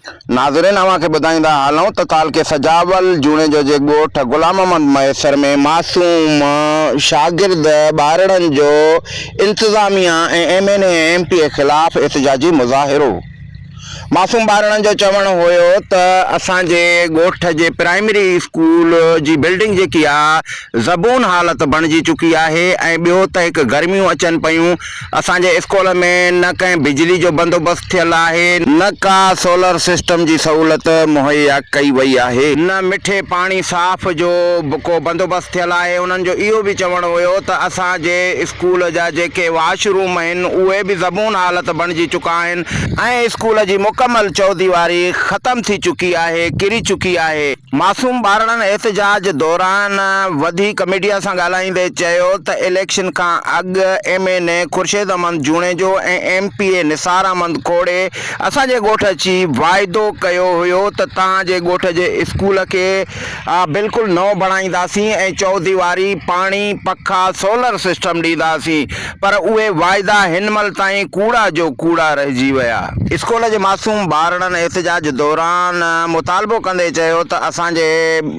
ناظرين اوهان کي ٻڌائيندا هلون ته تعلقي سجاول جوڻيجو جي ڳوٺ غلام محمد مهيسر ۾ معصوم شاگرد ٻارڙن جو انتظاميا ۽ M N A ۽ M P A خلاف احتجاجي مظاهرو. معصوم ٻارڙن جو چوڻ هيو ته اسان جي ڳوٺ جي پرائمري اسڪول جي بلڊنگ جيڪي آ زبون حالت بڻجي چڪي آهي ۽ ٻيو ته هڪ گرميون اچن پيون اسان جي اسڪول ۾ نه ڪنهن بجلي جو بندوبست ٿيل آهي نه ڪا سولر سسٽم جي سهولت مهيا ڪئي وئي آهي نه مٺي پاڻي صاف جو به ڪو بندوبست ٿيل آهي انهن جو اهو به چوڻ هيو ته اسان جي اسڪول جا جيڪي واش روم آهن اهي به زبون حالت بڻجي چڪا آهن ۽ اسڪول جي مڪمل چوديواري ختم ٿي چڪي آهي، ڪري چڪي آهي. معصوم ٻارڙن احتجاج دوران وڌيڪ ميڊيا سان ڳالهائيندي چيو ته اليڪشن کان اڳ M N A Khurshid Ahmed Junejo ۽ M P A Nisar Ahmed Khuhro اسان جي ڳوٺ اچي واعدو ڪيو هيو ته توهان جي ڳوٺ جي اسڪول کي بلڪل نئون بڻائينداسين ۽ چوديواري، پاڻي، پکا، سولر سسٽم ڏينداسين پر اهي واعدا هن مهل تائين ڪوڙا جو ڪوڙا رهجي ويا. اسڪول جي معصوم ٻارڙن احتجاج دوران مطالبو ڪندي چيو ته اسان جي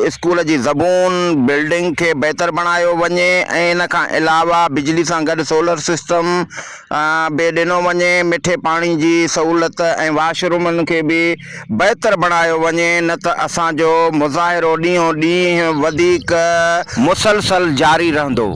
اسڪول جي زبون بلڊنگ کي بهتر بڻايو وڃي ۽ ان کان علاوه بجلي سان گڏ سولر سسٽم به ڏنو وڃي، مٺي پاڻي جي سهولت ۽ واش رومن کي به بهتر بڻايو وڃي نه ته اسان جو مظاهرو ڏينهون ڏينهن وڌيڪ مسلسل جاري رهندو.